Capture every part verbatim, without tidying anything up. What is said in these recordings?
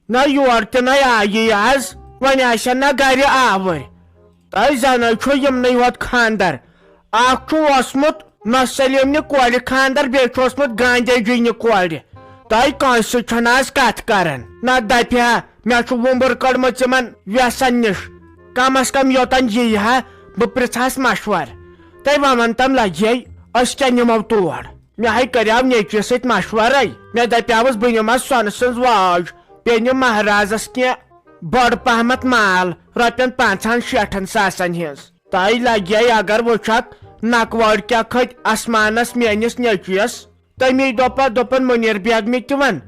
نہ یور تہِ نَے آیی آز، وۄنۍ آسن نہ گرِ آوٕرۍ۔ تۄہہِ زنہٕ چھُ یِمنٕے ہوت خاندر۔ اکھ چھُ اوسمُت نۄشہِ سلیمنہِ کورِ خاندر، بیٚیہِ چھُ اوسمُت گاندھی جی نہِ کورِ۔ تۄہہِ کٲنٛسہِ سۭتۍ چھَنہٕ آز کتھ کران۔ نہ دپہِ ہا، مےٚ چھُ وُمبٕر کٔڑمٕژ یِمن وٮ۪سن نِش۔ کم از کم یوتن یی ہا، بہٕ پرژھہس مشور۔ تہٕ وۄنۍ ون تم لگے، أسۍ کیٛاہ نِمو تور؟ مےٚ ہے کریاو نیٚچوِس سۭتۍ مشورے۔ مےٚ دپیاوس بہٕ نِمس سۄنہٕ سٕنٛز واج، بیٚیہِ نِم مہرازس کینٛہہ بٔڑ پہمتھ مال، رۄپین پانٛژہن شیٹھن ساسن ہٕنٛز۔ تۄہہِ لگے اگر وٕچھکھ نکوٲڑۍ کیٛاہ کھٔتۍ اسمانس میٲنِس نیٚچوِس۔ تٔمی دوٚپا، دوٚپُن، منیٖر بیگمہِ تہِ وَن،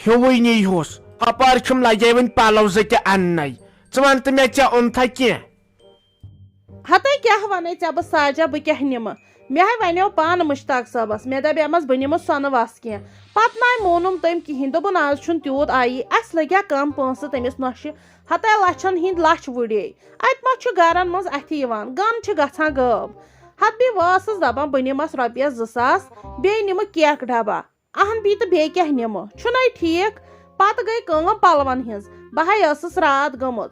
ہیوٗوٕے نیٖہوٗس۔ ہۄپٲرۍ چھِم لگے وٕنۍ پلو زٕ تہِ اننَے۔ ژٕ وَن تہٕ مےٚ، ژےٚ اوٚنتھا کینٛہہ؟ ہتے کیٛاہ ونے ژےٚ بہٕ ساجا، بہٕ کیٛاہ نِمہٕ؟ مےٚ ہے ونیو پانہٕ مشتاق صٲبس، مےٚ دپیمس بہٕ نِمہٕ سۄنہٕ وس کینٛہہ۔ پتہٕ ناے مونُم تٔمۍ کِہینۍ، دوٚپُن آز چھُنہٕ تیوٗت آیی، اسہِ لگیا کم پونٛسہٕ تٔمِس نۄشہِ، ہتے لچھن ہٕنٛدۍ لچھ وُڑے۔ اتہِ ما چھُ گرن منٛز اتھِ یِوان، گن چھِ گژھان غٲب۔ ہتہٕ بیٚیہِ وٲژٕس دپان بہٕ نِمس رۄپیس زٕ ساس، بیٚیہِ نِمہٕ کیک ڈبہ۔ اہن بی تہٕ بیٚیہِ کیٛاہ نِمہٕ؟ چھُنَے ٹھیٖک۔ پتہٕ گٔے کٲم پلون ہٕنٛز۔ بہٕ ہاے ٲسٕس راتھ گٔمٕژ۔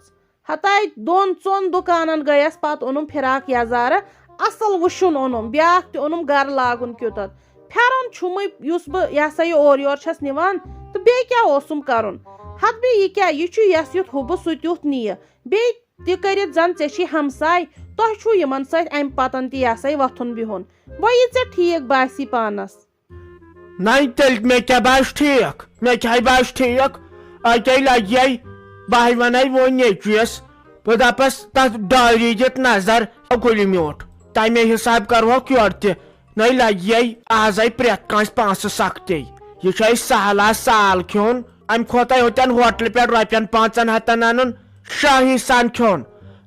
ہتاے دۄن ژۄن دُکانن گٔیَس، پتہٕ اوٚنُم فراق یزارٕ، اصل وُشُن اوٚنُم، بیٛاکھ تہِ اوٚنُم گرٕ لاگُن کیُتھ۔ پھٮ۪رن چھُمٕے یُس بہٕ یہِ ہسا یہِ اورٕ یورٕ چھَس نِوان، تہٕ بیٚیہِ کیٛاہ اوسُم کرُن؟ ہتہٕ بیٚیہِ یہِ کیٛاہ، یہِ چھُ یَس یُتھ حُبہٕ سُہ تیُتھ نِیہِ۔ بیٚیہِ تہِ کٔرِتھ زن ژےٚ چھی ہمساے، تۄہہِ چھُو یِمن سۭتۍ امہِ پتن تہِ یہِ ہسا یہِ وۄتھُن بِہُن۔ وۄنۍ یہِ ژےٚ ٹھیٖک باسی پانس۔ نَے تیٚلہِ مےٚ کیٛاہ باسہِ ٹھیٖک؟ مےٚ کیٛاہ باسہِ ٹھیٖک؟ اَتے لَگہِ یے، بہٕ ہَے وَنَے وۄنۍ نیٚچوِس، بہٕ دَپَس تَتھ ڈایری دِتھ نظر، گُلہِ میوٗٹھ۔ تَمے حِساب کَرٕہوکھ یورٕ تہِ۔ نَے لَگہِ یے، آز آیہِ پرٛٮ۪تھ کٲنٛسہِ پونٛسہٕ سَختی۔ یہِ چھُ اَسہِ سہل آز سال کھیوٚن۔ اَمہِ کھۄتہٕ ہوتٮ۪ن ہوٹلہِ پٮ۪ٹھ رۄپیَن پانٛژَن ہَتَن اَنُن، شٲہی سان کھیوٚن۔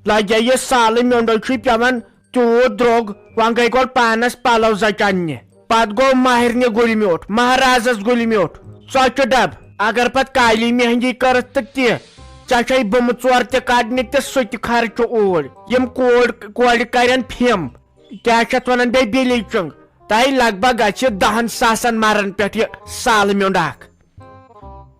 لَگہِ یہِ سالہٕ میوٚنٛڈٕے چھُے پٮ۪وان تیوٗت درٛوگ، وۄنۍ گٔے گۄڈٕ پانس پلو زچہِ اننہِ، پتہٕ گوٚو مہرنہِ گُلہِ میوٗٹھ، مہرازس گُلہِ میوٗٹھ، ژۄچہِ ڈبہٕ۔ اگر پتہٕ کالی مہندی کٔرٕتھ تہٕ تہِ، ژےٚ چھے بُمہٕ ژور تہِ کڑنہِ تہٕ سُہ تہِ خرچہٕ اوٗرۍ۔ یِم کورِ، کورِ کرن فِم، کیٛاہ چھِ اتھ ونان، بیٚیہِ بِلیٖچنگ۔ تۄہہِ لگ بگ گژھِ دہن ساسن مرن پٮ۪ٹھ یہِ سالہٕ میوٚنٛڈ اکھ۔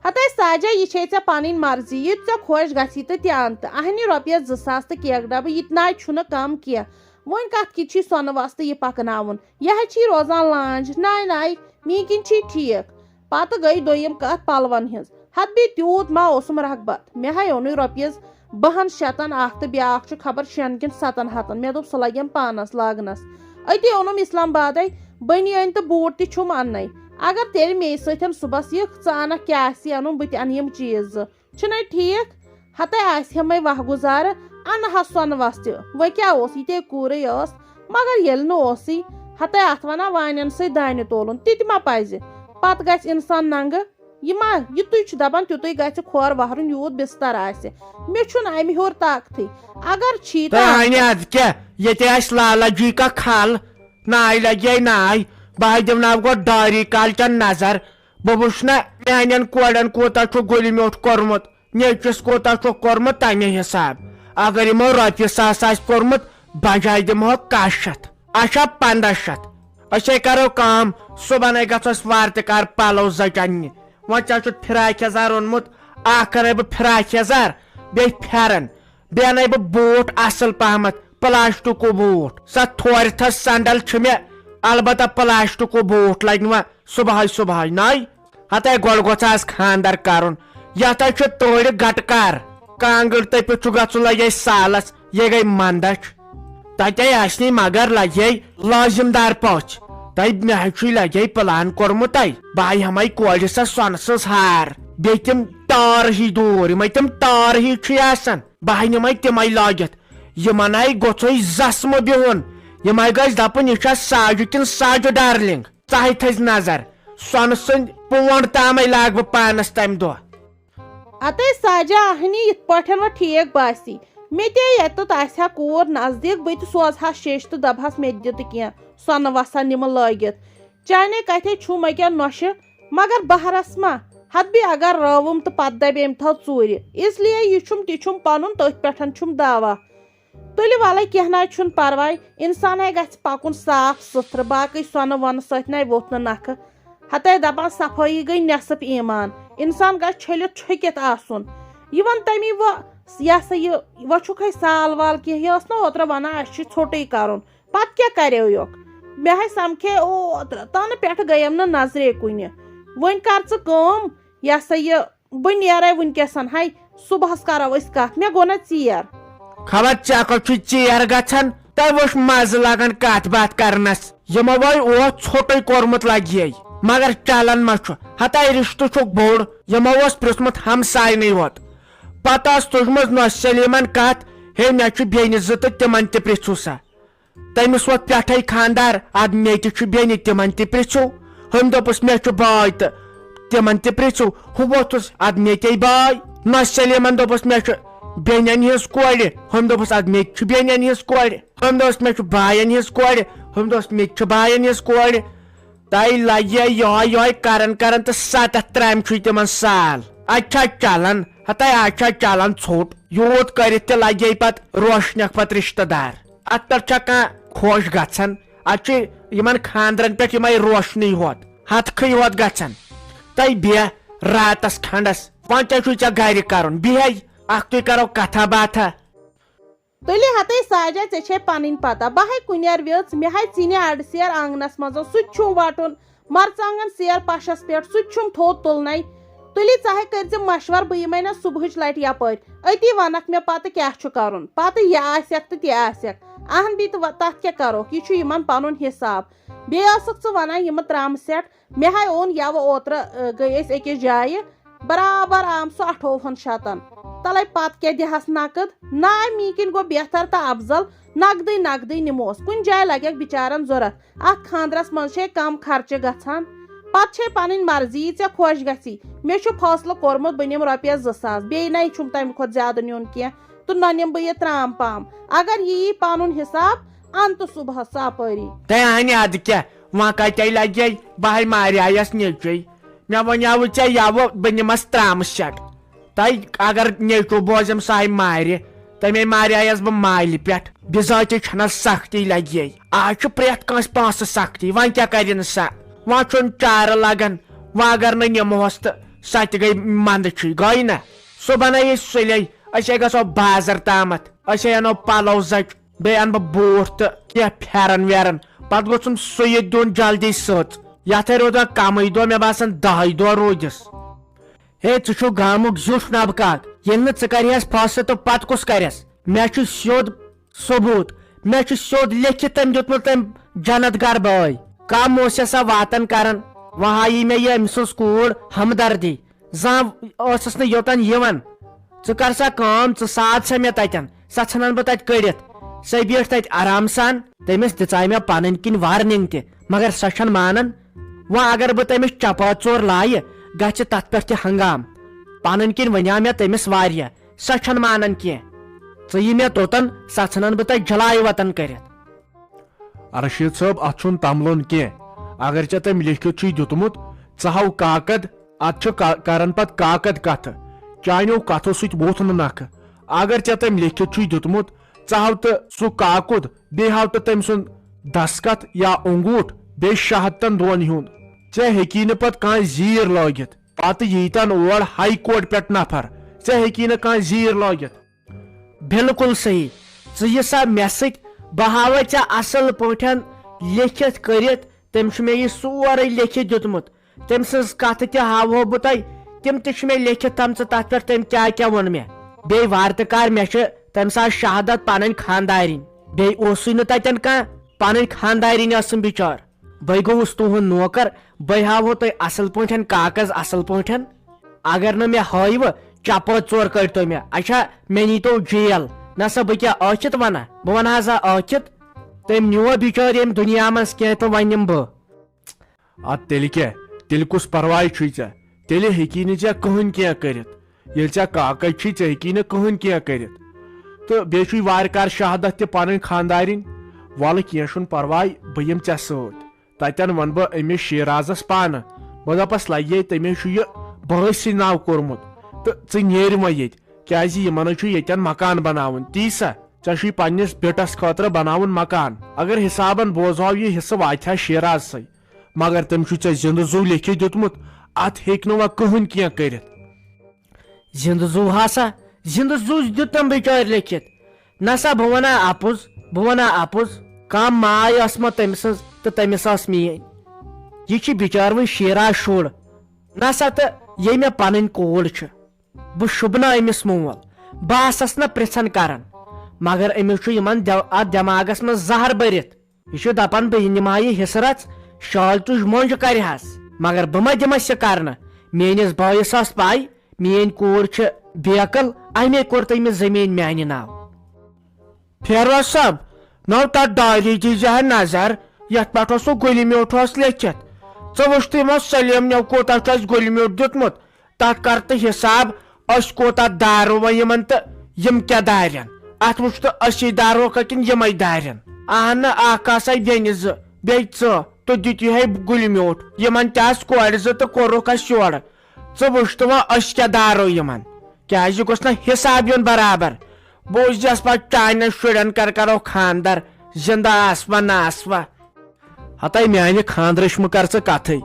ہتے ساجا، یہِ چھے ژےٚ پنٕنۍ مرضی، یہِ ژےٚ خۄش گژھی تہٕ تہِ ان تہٕ۔ اہنہِ رۄپیس زٕ ساس تہٕ کیک ڈبہٕ، یہِ تہِ ناے چھُنہٕ کم کینٛہہ۔ وۄنۍ کتھ کِتھ چھی سۄنہٕ وستہٕ یہِ پکناوُن؟ یہِ ہے چھی روزان لانج۔ ناے ناے، میٛٲنۍ کِنۍ چھی ٹھیٖک۔ پتہٕ گٔے دوٚیِم کتھ پلون ہٕنٛز۔ ہتہٕ بیٚیہِ تیوٗت ما اوسُم رغبت؟ مےٚ ہے اوٚنُے رۄپیس بہن شتن اکھ تہٕ بیٛاکھ چھُ خبر شٮ۪ن کِنہٕ ستن ہتن۔ مےٚ دوٚپ سُہ لگٮ۪م پانس لاگنس۔ أتی اوٚنُم اسلام آبادے بٔنیٲنۍ تہٕ بوٗٹ تہِ چھُم اننَے۔ اگر تیٚلہِ مے سۭتۍ صُبحس یِکھ، ژٕ انکھ کیٛاہ آسہِ انُن، بہٕ تہِ انہٕ یِم چیٖز زٕ۔ چھُنَے ٹھیٖک؟ ہتے آسہِ ہَمے وَہہ گُزارٕ، اَنہٕ ہا سۄنہٕ وَس تہِ۔ وۄنۍ کیٛاہ اوس، یہِ تے کوٗرٕے ٲس، مگر ییٚلہِ نہٕ اوسُے، ہتے اَتھ وَنان وانٮ۪ن سۭتۍ دانہِ تولُن، تہِ تہِ ما پَزِ؟ پَتہٕ گژھِ اِنسان ننٛگہٕ۔ یہِ ما، یُتُے چھُ دَپان، تیُتُے گژھِ کھۄر وَہرُن، یوٗت بِستَر آسہِ۔ مےٚ چھُنہٕ اَمہِ ہیوٚر طاقتٕے۔ اگر چھی تہٕ تہٕ اَنہِ اَدٕ کیٛاہ، ییٚتہِ آسہِ لالا جی کا کھل، ناے لگے ناے۔ بہٕ ہا دِمہٕ ناو گۄڈٕ ڈاری کالچن نظر۔ بہٕ وٕچھٕ نہ میانٮ۪ن کورٮ۪ن کوٗتاہ چھُ گُلہِ میوٚٹھ کوٚرمُت، نیٚچوِس کوٗتاہ چھُکھ کوٚرمُت تمے حساب۔ اگر یِمو رۄپیہِ ساس آسہِ کوٚرمُت، بجاے دِمہوکھ کاہ شتھ۔ اچھا، پنٛداہ شتھ۔ أسے کرو کٲم، صُبحن ہے گژھو أسۍ وارٕ تہِ کار پلو زٔٹۍ اننہِ۔ وۄنۍ ژےٚ چھُتھ فراک یزار اوٚنمُت، اکھ انَے بہٕ فراک یزار، بیٚیہِ پھٮ۪رن۔ بیٚیہِ اَنَے بہٕ بوٗٹھ اَصٕل پَہمَتھ، پلاسٹکُک بوٗٹھ۔ سۄ تھورِ تھَس سینڈل چھِ مےٚ، البتہ پلاسٹکُک بوٗٹھ لَگہِ نہٕ وۄنۍ صُبحٲے صُبحٲے نَے۔ ہَتَے گۄڈٕ گوٚژھ آز خانٛدر کَرُن۔ یَتھ ہَے چھُ تورِ گَٹہٕ کار۔ کانٛگٕر تٔپِتھ چھُ گژھُن لَگہِ اَسہِ سالَس، یہِ گٔے مَندَچھ۔ تَتے آسہِ نہٕ مگر لَگہِ ہے لٲزِم دار پوٚژھ۔ تۄہہِ مےٚ ہَے چھُے لَگہِ ہے پٕلان کوٚرمُت تۄہہِ۔ بہٕ ہَے ہٮ۪مَے کورِ سۄ سۄنہٕ سٕنٛز ہار۔ بیٚیہِ تِم ٹٲر ہی دوٗر، یِمَے تِم ٹٲر ہی چھُے آسان۔ بہٕ ہا نِمَے تِمَے لٲگِتھ۔ یِمَن ہاے گوٚژھُے زَسمہٕ بِہُن۔ یِم ہاے گژھِ دَپُن، یہِ چھا ساجہِ کِنہٕ ساجہِ ڈارلِنٛگ؟ ژٕ ہاے تھٲیزِ نظر۔ سۄنہٕ سٕنٛدۍ پونٛڈ تامَے لاگہٕ بہٕ پانَس تَمہِ دۄہ۔ اَتے ساجا اَہنی یِتھ پٲٹھۍ وۄنۍ ٹھیٖک باسی۔ مےٚ تہِ ییٚتٮ۪تھ آسہِ ہا کوٗر نزدیٖک، بہٕ تہِ سوزٕ ہا شیٚش تہٕ دَپہٕ ہَس مےٚ تہِ دِ تہٕ کینٛہہ سۄنہٕ وَسا نِمہٕ لٲگِتھ۔ چانے کَتھے چھُم أکیٛاہ نۄشہِ، مگر بہرس ما، ہتہٕ بیٚیہِ اگر رٲوٕم تہٕ پتہٕ دبیٚیِم تھو ژوٗرِ۔ اس لیے یہِ چھُم تہِ چھُم پنُن، تٔتھۍ پٮ۪ٹھ چھُم دعویٰ۔ تُلہِ ولے کینٛہہ نہ چھُنہٕ پرواے، انسان ہے گژھِ پکُن صاف سُتھرٕ، باقٕے سۄنہٕ وۄنہٕ سۭتۍ نَے ووٚتھ نہٕ نکھٕ۔ ہتے دپان صفٲیی گٔے نٮ۪صٕف ایمان، انسان گژھِ چھٔلِتھ چھُکِتھ آسُن۔ یہِ وَن تَمی وۄنۍ، یہِ ہسا یہِ، وۄنۍ چھُکھ ہے سال وال کینٛہہ، یہِ ٲس نہ اوترٕ وَنان اَسہِ چھُ ژھوٚٹٕے کَرُن، پَتہٕ کیٛاہ کَریو یوکھ؟ مےٚ ہے سَمکھے اوترٕ، تَنہٕ پٮ۪ٹھٕ گٔیم نہٕ نظرے کُنہِ۔ وۄنۍ کر ژٕ کٲم، یہِ ہسا یہِ، بہٕ نیرے وٕنکیٚسن، ہے، صُبحس کرو أسۍ کتھ، مےٚ گوٚو نہ ژیر۔ خبر ژےٚ کتھ چھُے ژیر گژھان؟ تۄہہِ وٕچھ مزٕ لگان کتھ باتھ کرنس۔ یِمو وۄنۍ اوس ژھوٚٹُے کوٚرمُت لگہِ ہے، مگر چلان ما چھُ؟ ہتاے رشتہٕ چھُکھ بوٚڑ، یِمو اوس پرژھمُت ہمساینٕے یوت۔ پتہٕ ٲس تُجمٕژ نۄسہِ سلیمن کتھ، ہے مےٚ چھُ بیٚنہِ زٕ تہٕ تِمن تہِ پرژھِو سا۔ تٔمِس ووت پٮ۪ٹھَے خانٛدار، اَدٕ مےٚ تہِ چھُ بیٚنہِ، تِمَن تہِ پرٛژھِو۔ ہُمۍ دوٚپُس، "مےٚ چھُ باے تہٕ تِمَن تہِ پرٛژھِو۔" ہُہ ووٚتھُس، اَدٕ مےٚ تے باے۔ نہ سلیمَن دوٚپُس، "مےٚ چھُ بیٚنٮ۪ن ہِنٛز کورِ۔" ہُمۍ دوٚپُس، "اَدٕ مےٚ تہِ چھُ بیٚنٮ۪ن ہِنٛز کورِ۔" ہُمۍ دوٚپُس، "مےٚ چھُ باین ہِنٛز کورِ۔" ہُمۍ دوٚپُس، "مےٚ تہِ چھُ باین ہِنٛز کورِ۔" تَے لگہِ یِہوٚے یِہوٚے کران کران تہٕ ستتھ ترامہِ چھُے تِمن سال۔ اَتہِ چھا چلان؟ ہتاے، اَتہِ چھا چلان ژھوٚٹ؟ یوٗت کٔرِتھ تہِ لگے پتہٕ روشنکھ پتہٕ رشتہٕ دار۔ اتھ پٮ۪ٹھ چھا کانٛہہ خۄش گژھان؟ اتھ چھُ یِمن خانٛدرن پٮ۪ٹھ یِمے روشنی ہوت، ہتکھٕے ہوت گژھان۔ تَے بیٚہہ راتس کھنڈس، وۄنۍ کیٛاہ چھُے ژےٚ گرِ کرُن؟ بیٚہے، اکھتُے کرو کتھا باتھا۔ تُلہِ ہتے ساجا، ژےٚ چھے پنٕنۍ پتہ، بہٕ ہے کُنٮ۪ر ویٔژ، مےٚ ہے ژِنہِ اڈٕ سیر آنگنس منٛز، سُہ تہِ چھُم وٹُن، مرژانگن سیر پشس پٮ۪ٹھ، سُہ تہِ چھُم تھوٚد تُلنَے۔ تُلہِ ژٕ ہے کٔرۍ زِ مشور، بہٕ یِمے نہ صبحٕچ لٹہِ یپٲرۍ، أتی ونکھ مےٚ پتہٕ کیٛاہ چھُ کرُن، پتہٕ یہِ آسٮ۪کھ تہٕ تہِ آسٮ۪کھ۔ اہن بی تہٕ وۄ-، تتھ کیٛاہ کرکھ، یہِ چھُ یِمن پنُن حساب۔ بیٚیہِ ٲسٕکھ ژٕ ونان یِمہٕ ترامہٕ سیٹ، مےٚ ہاے اوٚن یَوٕ اوترٕ، ٲ، گٔے أسۍ أکِس جایہِ، برابر آم سُہ اَٹھووُہَن شَتَن۔ تَلَے پَتہٕ کیٛاہ دِہَس نَقٕد؟ نہ، اَمی کِنۍ گوٚو بہتر تہٕ اَفضل، نَقدٕے نَقدٕے نِموس۔ کُنہِ جایہِ لَگٮ۪کھ بِچارَن ضوٚرَتھ۔ اَتھ خانٛدرَس منٛز چھے کَم خرچہٕ گژھان۔ پَتہٕ چھے پَنٕنۍ مرضی، یہِ ژےٚ خۄش گژھی۔ مےٚ چھُ فٲصلہٕ کوٚرمُت، بہٕ نِمہٕ رۄپیَس زٕ ساس، بیٚیہِ نَے چھُم تَمہِ کھۄتہٕ زیادٕ نیُن کینٛہہ۔ تہٕ نہ نِمہٕ بہٕ یہِ ترام پام۔ اگر یی یی پنُن حساب، ان تہٕ صبحس سۄ اپٲری۔ تہٕ انہِ ادٕ کیٛاہ، وۄنۍ کتے لگے؟ بہٕ ہے ماریایس نیچوے۔ مےٚ ونیاوُے ژےٚ یوٕ بہٕ نِمس ترامہٕ سیٹ۔ تہٕ اگر نیچو بوزم سُہ ہے مارِ، تمے ماریایس بہٕ مالہِ پٮ۪ٹھ۔ بِذٲتی چھنس سختی لگے۔ آز چھُ پرٛٮ۪تھ کٲنٛسہِ پونٛسہٕ سختی، وۄنۍ کیٛاہ کرِ انسان؟ وۄنۍ چھُنہٕ چارٕ لگان، وۄنۍ اگر نہٕ نِمہوس تہٕ سۄ تہِ گٔے منٛدچھٕے، گٔے نہ؟ صبحن ہے أسۍ سُلے، أسۍ ہے گژھو بازر تامتھ، أسۍ ہے انو پلو زچ، بیٚیہِ انہٕ بہٕ بوٗٹھ تہٕ کینٛہہ پھٮ۪رن ویرن، پتہٕ گوٚژھُم سُہ یہِ دیُن جلدی سٕژ۔ یتھ ہے روٗد وۄنۍ کمٕے دۄہ، مےٚ باسان دہے دۄہ روٗدِس۔ ہے، ژٕ چھُکھ گامُک زیُٹھ نبہٕ کاک، ییٚلہِ نہٕ ژٕ کرِہس فٲصلہٕ تہٕ پتہٕ کُس کرٮ۪س؟ مےٚ چھُ سیوٚد ثبوٗت، مےٚ چھُ سیوٚد لیکھِتھ تٔمۍ دیُتمُت تٔمۍ جنت گر بٲے۔ کم اوس سا واتان کران، وۄنۍ ہایی مےٚ یہِ أمۍ سٕنٛز کوٗر ہمدردی۔ زانٛہہ ٲسٕس نہٕ یوٚتن یِوان۔ ژٕ کر سا کٲم، ژٕ ساد سا مےٚ تتٮ۪ن، سۄ ژھٕنن بہٕ تتہِ کٔڑِتھ۔ سۄ بیٖٹھ تتہِ آرام سان۔ تٔمِس دِژاے مےٚ پنٕنۍ کِنۍ وارننگ تہِ، مگر سۄ چھنہٕ مانان۔ وۄنۍ اگر بہٕ تٔمِس چپٲژ ژور لایہِ، گژھِ تتھ پٮ۪ٹھ تہِ ہنگام۔ پنٕنۍ کِنۍ ونیاو مےٚ تٔمِس واریاہ، سۄ چھنہٕ مانان کینٛہہ۔ ژٕ یہِ مےٚ توٚتن، سۄ ژھٕنن بہٕ تتہِ جلایہِ وطن کٔرِتھ۔ رشیٖد صٲب، اتھ چھُنہٕ تملُن کینٛہہ۔ اگر ژےٚ تٔمۍ لیکھِتھ چھُے دیُتمُت، ژٕ ہاو کاکد، اتھ چھُ کا-، کران پتہٕ کاکد کتھٕ۔ چانیو کتھو سۭتۍ ووتھ نہٕ نکھٕ۔ اگر ژےٚ تٔمۍ لیکھِتھ چھُے دیُتمُت، ژٕ ہاو تہٕ سُہ کاکُد، بیٚیہِ ہاو تہٕ تٔمۍ سُنٛد دستخط یا اونگوٗٹھ، بیٚیہِ شہادتن دۄن ہُنٛد۔ ژےٚ ہیٚکی نہٕ پتہٕ کانٛہہ زیٖر لٲگِتھ۔ پتہٕ ییٖتن اور ہاے کورٹ پٮ۪ٹھ نفر، ژےٚ ہیٚکی نہٕ کانٛہہ زیٖر لٲگِتھ۔ بالکل صحیح۔ ژٕ یہِ سا مےٚ سۭتۍ، بہٕ ہاوے ژےٚ اصل پٲٹھۍ لیکھِتھ کٔرِتھ، تٔمۍ چھُ مےٚ یہِ سورُے لیکھِتھ دیُتمُت۔ تٔمۍ سٕنٛز کتھٕ تہِ ہاوہو بہٕ تۄہہِ، تِم تہِ چھِ مےٚ لیکھِتھ تھٲمژٕ تتھ پٮ۪ٹھ، تٔمۍ کیٛاہ کیٛاہ ووٚن مےٚ۔ بیٚیہِ وارٕ تہٕ کار مےٚ چھِ تمہِ ساتہٕ شہادت پنٕنۍ خانٛدارِنۍ، بیٚیہِ اوسُے نہٕ تتٮ۪ن کانٛہہ، پنٕنۍ خانٛدارِنۍ ٲسٕم بِچٲر۔ بے گوٚوُس تُہُنٛد نوکر، بے ہاوہو تۄہہِ اصل پٲٹھۍ کاغذ اصل پٲٹھۍ۔ اگر نہٕ مےٚ ہٲیوٕ، چپٲژ ژور کٔڑۍتو مےٚ۔ اچھا، مےٚ نیٖتو جیل۔ نہ سا، بہٕ کیٛاہ ٲکھِتھ ونہٕ؟ بہٕ ونہٕ ہا سا ٲکھِتھ؟ تٔمۍ نیوٗ بِچٲرۍ ییٚمہِ دُنیا منٛز کینٛہہ تہٕ وۄنۍ نِمہٕ بہٕ۔ ادٕ تیٚلہِ کیٛاہ؟ تیٚلہِ کُس پرواے چھُے ژےٚ؟ تیٚلہِ ہیٚکی نہٕ ژےٚ کٕہٕنۍ کینٛہہ کٔرِتھ۔ ییٚلہِ ژےٚ کاکد چھی، ژےٚ ہیٚکی نہٕ کٕہٕنۍ کینٛہہ کٔرِتھ۔ تہٕ بیٚیہِ چھُے وارٕ کارٕ شہادت تہِ پنٕنۍ خانٛدارِنۍ۔ وَلہٕ کینٛہہ چھُنہٕ پرواے، بہٕ یِمہٕ ژےٚ سۭتۍ۔ تَتٮ۪ن وَنہٕ بہٕ أمِس شیرازَس پانہٕ۔ بہٕ دَپَس، لَگے تٔمِس چھُ یہِ بٲسۍ سٕے ناو کوٚرمُت۔ تہٕ ژٕ نیرِ وۄنۍ ییٚتہِ، کیٛازِ یِمَن حظ چھُ ییٚتٮ۪ن مکان بَناوُن۔ تی سا، ژےٚ چھُے پنٛنِس بِٹَس خٲطرٕ بَناوُن مکان۔ اگر حِسابَن بوزہو یہِ حِصہٕ واتہِ ہا شیرازسٕے۔ مگر تٔمۍ چھُے ژےٚ زِندٕ زُو لیکھِتھ دیُتمُت، اتھ ہیٚکہِ نہٕ وۄنۍ کٕہٕنۍ کینٛہہ کٔرِتھ۔ زِندٕ زُو ہسا، زِندٕ زُوس دیُت تٔمۍ بِچٲرۍ لیکھِتھ۔ نسا بہٕ ونہٕ اپُز، بہٕ ونہٕ اپُز، کم ماے ٲس مےٚ تٔمۍ سٕنٛز تہٕ تٔمِس ٲس میٲنۍ۔ یہِ چھِ بِچٲر وۄنۍ شیرا شُر۔ نسا تہٕ ییٚلہِ مےٚ پنٕنۍ کوٗر چھِ، بہٕ شوٗبہٕ نہٕ أمِس مول۔ بہٕ آسس نہٕ پرژھن کران، مگر أمِس چھُ یِمن دٮ۪و-، اتھ دٮ۪ماغس منٛز زہر بٔرِتھ۔ یہِ چھُ دپان، بہٕ نِمہٕ ہا یہِ حصہٕ رژھ شالہٕ تُج مۄنجہِ کرِ ہس، مگر بہٕ ما دِمس یہِ کرنہٕ۔ میٲنِس بٲیِس ٲس پاے، میٲنۍ کوٗر چھِ بیقل، امے کوٚر تٔمِس زٔمیٖن میانہِ ناو۔ پھیروز صٲب، نو تتھ ڈایری دیٖزِ ہا نظر، یتھ پٮ۪ٹھ اوس سُہ گُلہِ میوٗٹھ اوس لیکھِتھ۔ ژٕ وٕچھ تہٕ یِمو سلیمنیو کوٗتاہ چھُ اَسہِ گُلہِ میوٗٹھ دیُتمُت، تتھ کر تہٕ حساب، أسۍ کوٗتاہ دارو وۄنۍ یِمن تہٕ یِم کیٛاہ دارن؟ اتھ وٕچھ تہٕ أسی داروکھا کِنہٕ یِمے دارن؟ اہن نہٕ، اکھ آسے بیٚنہِ زٕ، بیٚیہِ ژٕ، تہٕ دیُت یِہے گُلہِ میوٗٹھ۔ یِمن تہِ آسہٕ کورِ زٕ تہٕ کوٚرُکھ اَسہِ یورٕ۔ ژٕ وٕچھ تہٕ وۄنۍ أسۍ کیٛاہ دارو یِمن؟ کیٛازِ یہِ گوٚژھ نہ حساب یُن برابر؟ بوٗزِس پتہٕ چانٮ۪ن شُرٮ۪ن کر کرو خاندر، زِندٕ آسوا نہ آسوا۔ ہتے میانہِ خاندرٕچ مہٕ کر ژٕ کتھٕے۔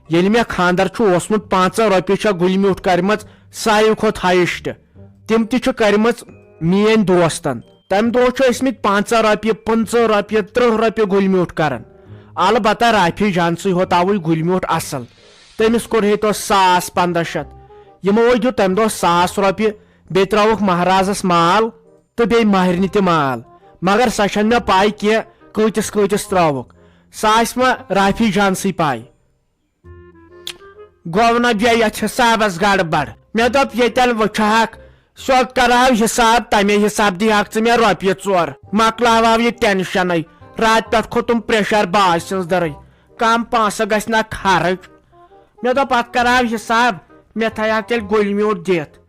ییٚلہِ مےٚ خاندر چھُ اوسمُت، پانٛژن رۄپیہِ چھےٚ گُلہِ میوٗٹھ کرِمژ ساروی کھۄتہٕ ہایسٹ۔ تِم تہِ چھِ کرِمژ میٲنۍ دوستن۔ تمہِ دۄہ چھِ ٲسمٕتۍ پنٛژاہ رۄپیہِ، پٕنٛژٕہ رۄپیہِ، تٕرٛہ رۄپیہِ گُلۍ میوٗٹھ کران۔ البتہ رافی جان سٕے ہوت آوُے گُلۍ میوٗٹھ اصل۔ تٔمِس کوٚر ہے تو ساس پنٛداہ شیٚتھ۔ یِمو ہے دیُت تمہِ دۄہ ساس رۄپیہِ، بیٚیہِ ترٛاوُکھ مہرازس مال تہٕ بیٚیہِ مہرنہِ تہِ مال۔ مگر سۄ چھنہٕ مےٚ پاے کینٛہہ کۭتِس کۭتِس ترٛاوُکھ۔ سۄ آسہِ وۄنۍ رافی جان سٕے پاے۔ گوٚو نہ بیٚیہِ یتھ حسابس گڑبڑ؟ مےٚ دوٚپ، ییٚتٮ۪ن وٕچھہکھ، سیوٚد کرہو حساب، تمے حساب دیہکھ ژٕ مےٚ رۄپیہِ ژور۔ مۄکلاوہو یہِ ٹینشنٕے۔ راتہٕ پٮ۪ٹھ کھوٚتُم پریشر بٲے سٕنٛز دٔرٕے۔ کم پونٛسہٕ گژھِ نہ خرٕچ۔ مےٚ دوٚپ، اتھ کرہو حساب، مےٚ تھایہکھ تیٚلہِ گُلۍ میوٗٹھ دِتھ۔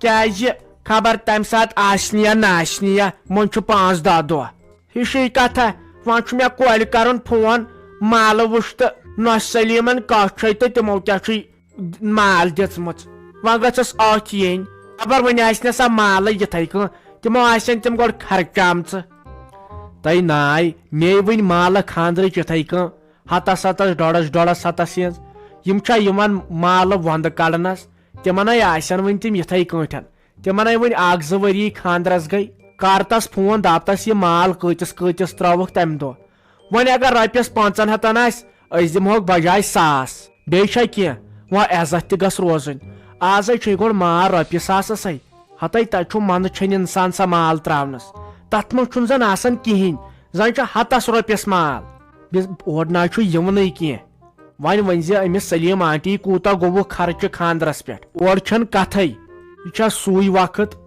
کیازِ خبر تمہِ ساتہٕ آسہِ نہٕ یا نہ آسہِ نہٕ یا، وۄنۍ چھُ پانٛژھ دَہ دۄہ۔ ہِشٕے کتھا، وۄنۍ چھُ مےٚ کورِ کرُن فون، مالہٕ وٕچھ تہٕ نۄش سلیمن کتھ چھے تہٕ تِمو کیٛاہ چھُے مال دِژمٕژ۔ وۄنۍ گٔژھٕس أتھۍ یِنۍ۔ خبر وۄنۍ آسہِ نہ سۄ مالٕے یِتھے کٔنۍ، تِمو آسن تِم گۄڈٕ خرچامژٕ۔ تۄہہِ ناے، مے وٕنۍ مالہٕ خاندرٕچ یِتھے کٔنۍ، ہتس ہتس، ڈۄڈس ڈۄڈس ہتس ہِنٛز۔ یِم چھا یِوان مالہٕ وۄندٕ کڑنس؟ تِمن ہے آسن وٕنہِ تِم یِتھے کٲٹھۍ۔ تِمن ہے وٕنہِ اکھ زٕ ؤری خاندرس گٔے۔ کر تس فون، دپ تس، یہِ مال کۭتِس کۭتِس ترٛٲوُکھ تمہِ دۄہ؟ وۄنۍ اگر رۄپیس پانٛژن ہتن آسہِ، أسۍ دِمہوکھ بجاے ساس۔ بیٚیہِ چھا کینٛہہ؟ وۄنۍ عزت تہِ گژھِ روزٕنۍ۔ آزے چھُے گۄڈٕ مال رۄپیہِ ساسس ہے۔ ہتے تتہِ چھُ منٛدٕ چھٔنۍ انسان سا مال ترٛاونس۔ تتھ منٛز چھُنہٕ زن آسان کِہینۍ، زن چھُ ہتس رۄپیس مال۔ بس اورٕ نہ چھُ یِونٕے کینٛہہ۔ وۄنۍ ؤنۍ زِ أمِس سلیٖم آنٹی کوٗتاہ گوٚوُکھ خرچہٕ خاندرس پٮ۪ٹھ؟ اورٕ چھَنہٕ کتھے۔ یہِ چھا سُے وقت